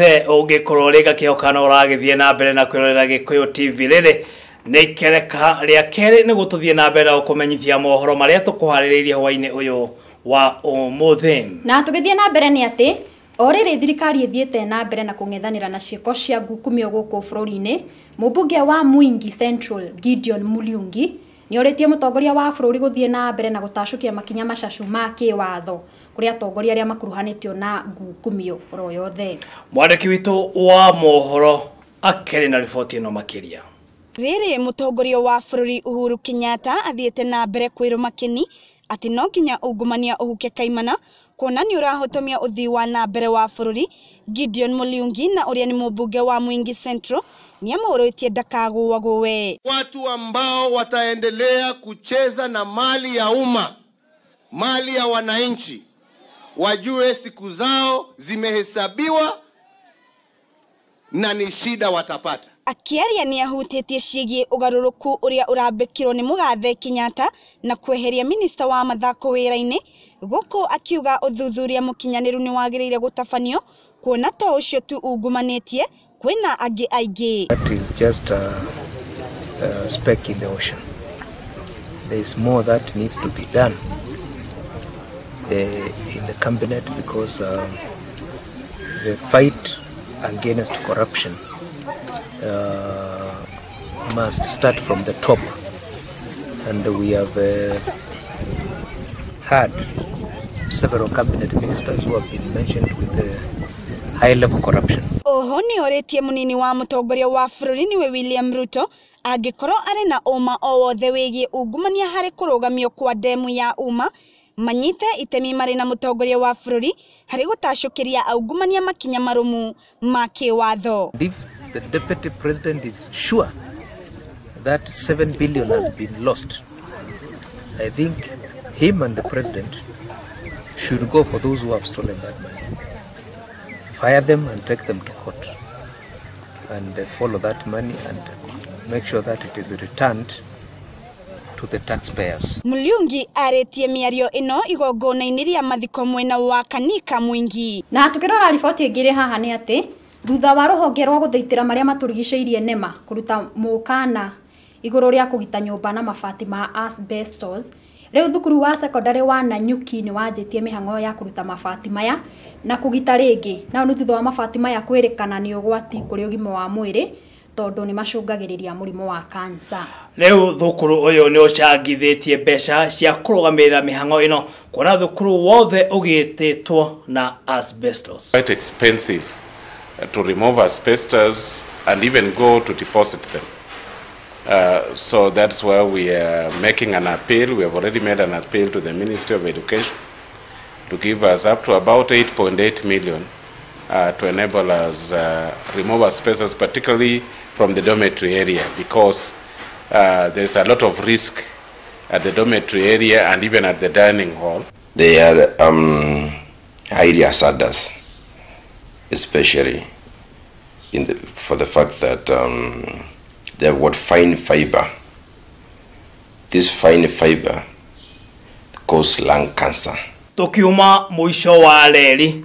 Guothe ũngĩkorwo rĩ ngakĩhoka no ũragĩthiĩ na mbere na kwĩrorera Gĩkũyũ TV. Rĩrĩ nĩ ikereka rĩa kerĩ nĩguo tũthiĩ na mbere na gũkũmenyithia mohoro marĩa tũkũharĩrĩirie hwaĩ-inĩ ũyũ wa ũmũthĩ. Na tũgĩthiĩ na mbere nĩ atĩ o rĩrĩ thirikari ĩthiĩte na mbere na kũng'ethanĩra na ciĩko cia ngukumio gũkũ bũrũri-inĩ, mũmbunge wa Mwingi Central Gideon Muriungi nĩorĩtie mũtongoria wa bũrũri gũthiĩ na mbere na gũtacũkia makinya macacu ma kĩwatho kũrĩ atongoria arĩa makuruhanĩtio na ngukumio oro yothe. Mwandĩki witũ wa mohoro akĩrĩ na riboti ĩno makĩria. Rĩrĩ mũtongoria wa bũrũri Uhuru Kenyatta athiĩte na mbere kwĩrũma kĩni atĩ no nginya ungumania ũhuke kaimana kuona nĩ ũrahotomia ũthii wa na mbere wa bũrũri. Gideon Muriungi na ũrĩa nĩ mũmbunge wa Mwingi Central nĩamũrĩtie ndakagũagũwe. Watu ambao wataendelea kucheza na mali ya umma, mali ya wananchi, wajue siku zao zimehesabiwa na ni shida watapata. Akiaria ni ahutĩtie ciĩgiĩ ũgarũrũku ũrĩa ũrambĩkirwo nĩ mũgathe Kenyatta na kweheria minista wa mathako wĩra-inĩ, gũkũ akiuga ũthuthuria mũkinyanĩru nĩ wagĩrĩire gũtabanio kuona to ũcio tu ungumanĩtie kwĩna angĩ aingĩ. That is just a speck in the ocean. There is more that needs to be done in the cabinet because the fight against corruption must start from the top, and we have had several cabinet ministers who have been mentioned with the high level corruption. Oho nĩorĩtie mũnini wa mũtongoria wa bũrũri nĩwe William Ruto angĩkorwo arĩ na ũma o wothe wĩgiĩ ungumania harĩ kũrũgamio kwa ndemu ya umma manyite itemi marĩ na mũtongoria wa bũrũri harĩ gũtacũkĩria aungumania makinya marũmu ma kĩwatho. If the deputy president is sure that 7 billion has been lost, I think him and the president should go for those who have stolen that money. Fire them and take them to court and follow that money and make sure that it is returned to the taxpayers. Muriungi arĩtie mĩario ĩno igongona-inĩ rĩa mathiko mwena wa Kanika Mwingi. Na tukĩrora riboti ĩngĩ ĩrĩ haha nĩ atĩ thutha wa rũhonge rwa gũthaitĩra marĩa matũrigicĩirie NEMA kũruta mũkana igũrũ rĩa kũgita nyũmba na mabati ma asbestos, rĩu thukuru wa secondary wa Nanyuki nĩ wanjĩtie mĩhang'o ya kũruta mabati maya na kũgita rĩngĩ. Nao nĩ thutha wa mabati maya kwĩrĩkana nĩ ũgwati kũrĩ ũgima wa mwĩrĩ tondũ nĩ macũngagĩrĩria mũrimũ wa cancer. Rĩu thukuru ũyũ nĩ ũcangithĩtie mbeca cia kũrũgamĩrĩra mĩhang'o ĩno kuona thukuru wothe ũgĩtĩtwo na asbestos. Quite expensive to remove asbestos and even go to deposit them. So that's why we are making an appeal. We have already made an appeal to the Ministry of Education to give us up to about 8.8 million to enable us remove asbestos, particularly from the dormitory area, because there's a lot of risk at the dormitory area and even at the dining hall. They are highly hazardous, especially for the fact that they have got fine fiber. This fine fiber causes lung cancer. Tukiuma mũico wa reri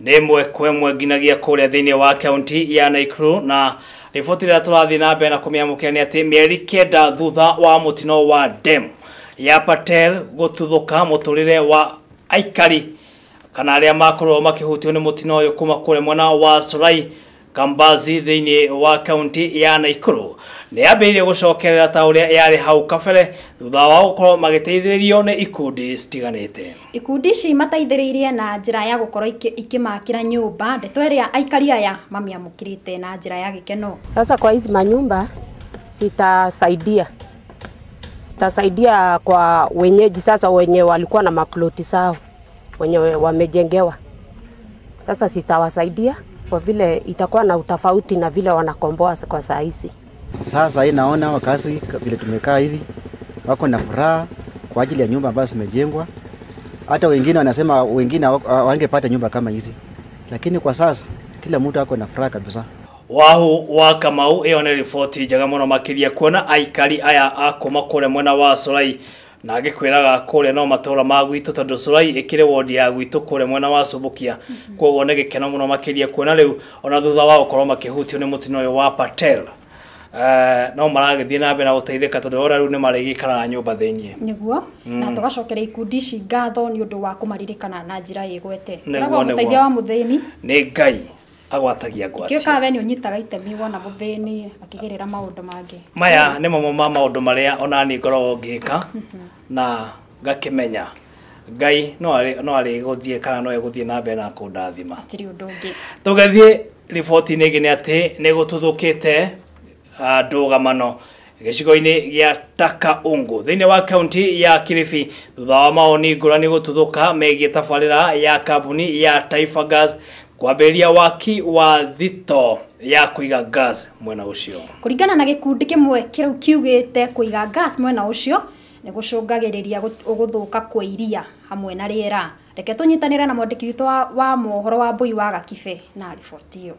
nĩ ĩmwe kwa ĩmwe nginagia kũrĩa thĩinĩ wa kaunti ya Nakuru, na riboti ĩrĩa tũrathiĩ na mbere na kũmĩamũkĩra nĩ atĩ mĩeri 9 thutha wa mũtino wa dam ya Patel gũtuthũka, mũtũrĩre wa aikari kana arĩa makorwo makĩhutio nĩ mũtino ũyũ kuma kũrĩa mwena wa Solai Kambazi thĩinĩ wa kaunti ya Nakuru nĩ yambĩrĩirie gũcokerera ta ũrĩa yarĩ hau kabere thutha wa gũkorwo magĩteithĩrĩrio nĩ ikundi citiganĩte. Ikundi ici mateithĩrĩirie na njĩra ya gũkorwo ikĩmakĩra nyũmba, ndeto ĩrĩa aikari aya mamĩamũkĩrĩte na njĩra ya gĩkeno. Sasa kwa hizi manyumba sitasaidia kwa wenyeji sasa wenye walikuwa na maploti sao wenye wamejengewa. Sasa sitawasaidia kwa vile itakuwa na utofauti na vile wanakomboa kwa saa hizi. Sasa hii naona wakazi vile tumekaa hivi wako na furaha kwa ajili ya nyumba ambazo zimejengwa. Hata wengine wanasema wengine wangepata nyumba kama hizi, lakini kwa sasa kila mtu ako na furaha kabisa. Wahu wa Kamau ĩyo nĩ riboti njega mũno makĩria kuona aikari aya a kuma kũrĩa mwena wa Solai Na ngĩkwĩraga kũrĩa no matũra ma gwitũ tondũ Curai ĩkĩrĩ wodi ya gwitũ kũrĩa mwena wa Subukia. Koguo nĩ gĩkeno mũno makĩria kuona rĩu ona thutha wa gũkorwo makĩhutio nĩ mũtino ũyũ wa Patel, no maragĩthiĩ na mbere na gũteithĩka tondũ ora rĩu nĩ marĩgĩikaraga nyũmba thĩiniĩ. Nĩguo, na tũgacokeria ikundi ici ngatho nĩ ũndũ wa kũmaririkana na njĩra ĩgwete. Nĩguo, nĩguo. Mũteithia wa mũthĩni nĩ Ngai agwatagia ngwati. Kĩo kawe nĩ ũnyitaga itemi wona mũthĩni akĩgerera maũndũ mangĩ. Maya nĩ mamwe ma maũndũ marĩa ona niĩ ngoragwo ngĩka na ngakĩmenya Ngai no arĩ gũthiĩ kana no egũthiĩ na mbere na kũndathima. Hatirĩ ũndũ ũngĩ. Tũgĩthiĩ riboti-inĩ ĩngĩ nĩ atĩ nĩ gũtuthũkĩte ndũgamano gĩcigo-inĩ gĩa Takaungu thĩinĩ wa kaunti ya Kilifi thutha wa maoni ngũrani gũtuthũka megiĩ tabarĩra ya kambuni ya Taifa Gas kwambĩrĩria waki wa thito ya kũiga gas mwena ũcio. Kũringana na gĩkundi kĩmwe kĩrĩu kiugĩte kũiga gas mwena ũcio nĩ gũcũngagĩrĩria gũthũka kwa iria hamwe na rĩera. Reke tũnyitanĩre na mwandĩki witũ wa mohoro wa Mbui wa Gakibe na riboti ĩyo.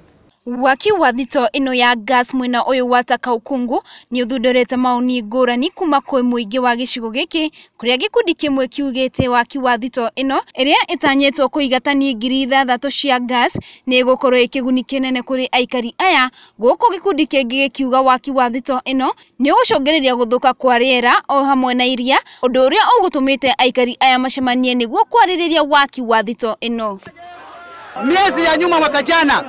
Waki wa thito ĩno ya gas mwena ũyũ wa Takaukungu nĩ ũthundũrĩte maoni ngũrani kuma kwĩ mũingĩ wa gĩcigo gĩkĩ, kũrĩa gĩkundi kĩmwe kiugĩte waki wa thito ĩno ĩrĩa ĩtanyĩtwo kũiga tani 6,000 cia gas nĩ ĩgũkorwo ĩ kĩguni kĩnene kũrĩ aikari aya, gũkũ gĩkundi kĩngĩ gĩkiuga waki wa thito ĩno nĩ ũgũcũngĩrĩria gũthũka kwa rĩera o hamwe na iria, ũndũ ũrĩa ũgũtũmĩte aikari aya macemanie nĩguo kwarĩrĩria waki wa thito ĩno. Miezi ya nyuma mwaka jana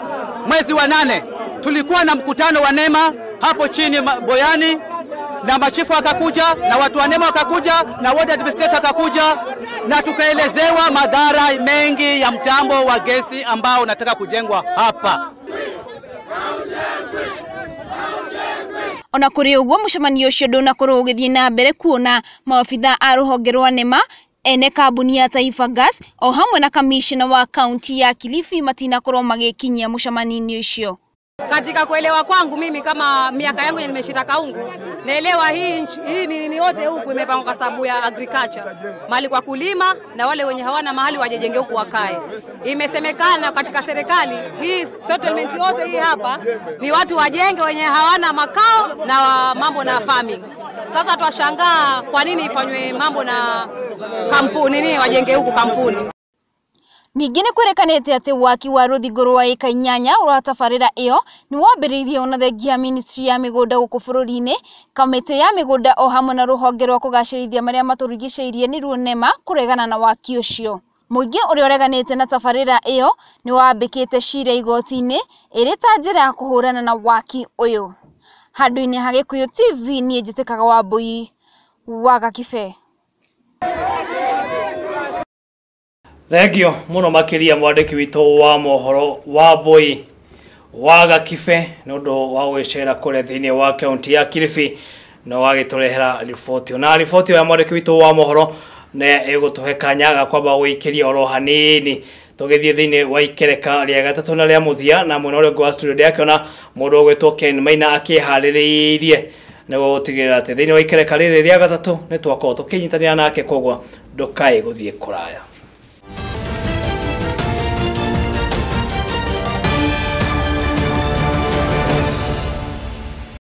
mwezi wa 8 tulikuwa na mkutano wa NEMA hapo chini Boyani, na machifu wakakuja na watu wa NEMA wakakuja na ward administrator akakuja, na tukaelezewa madhara mengi ya mtambo wa gesi ambao unataka kujengwa hapa. Ona kũrĩ ũguo mũcemanio ũcio ndũnakorwo ũgĩthiĩ na mbere kuona maabitha a rũhonge rwa NEMA, ene kambuni ya Taifa Gas o hamwe na kamishna wa kaunti ya Kilifi matinakorwo magĩkinyia mũcemanio ũcio. Katika kuelewa kwangu mimi kama miaka yangu nimeshika Kaungu, naelewa hii nini yote huku imepangwa kwa sababu ya agriculture, mahali kwa kulima na wale wenye hawana mahali wajejenge huku wakae. Imesemekana katika serikali hii settlement yote hii hapa ni watu wajenge wenye hawana makao na mambo na farming. Sasa twashangaa kwa nini ifanywe mambo na kampuni, nini wajenge huku kampuni. Ningĩ nĩ kwĩrĩkanĩte atĩ waki wa rũthingo rwa ĩka 8 rwa tabarĩra ĩyo nĩ wambĩrĩirie ona thengia ministry ya mĩgũnda gũkũ bũrũri-inĩ, kamĩtĩ ya mĩgũnda o hamwe na rũhonge rwa kũgacĩrithia marĩa matũrigicĩirie nĩruo NEMA kũregana na waki ũcio. Mũingĩ ũrĩa ũreganĩte na tabarĩra ĩyo nĩ wambĩkĩte cira igoti-inĩ ĩrĩ ta njĩra ya kũhũrana na waki ũyũ. Handũ-inĩ ha Gĩkũyũ TV niĩ njĩtĩkaga Wambui wa Gakibe. Thengio mũno makĩria mwandĩki witũ wa mohoro wa Mbui wa Gakibe nĩ ũndũ wa gwĩcera kũrĩa thĩinĩ wa kaunti ya Kilifi na wagĩtũrehera riboti. Na riboti ya mwandĩki witũ wa mohoro nĩ ĩgũtũhe kanya ga kwamba gũikĩria oro hanini tũgĩthiĩ thĩinĩ wa ikereka rĩa gatatũ na rĩa mũthia, na mwena ũrĩa ũngĩ wa studio ndĩrakĩona mũndũ ũgwĩtwo Ken Maina akĩharĩrĩirie nĩguo gũtigĩrĩra atĩ thĩinĩ wa ikereka rĩrĩ rĩa gatatũ nĩ twakorwo tũkĩnyitanĩra nake, koguo ndũkae gũthiĩ kũraya.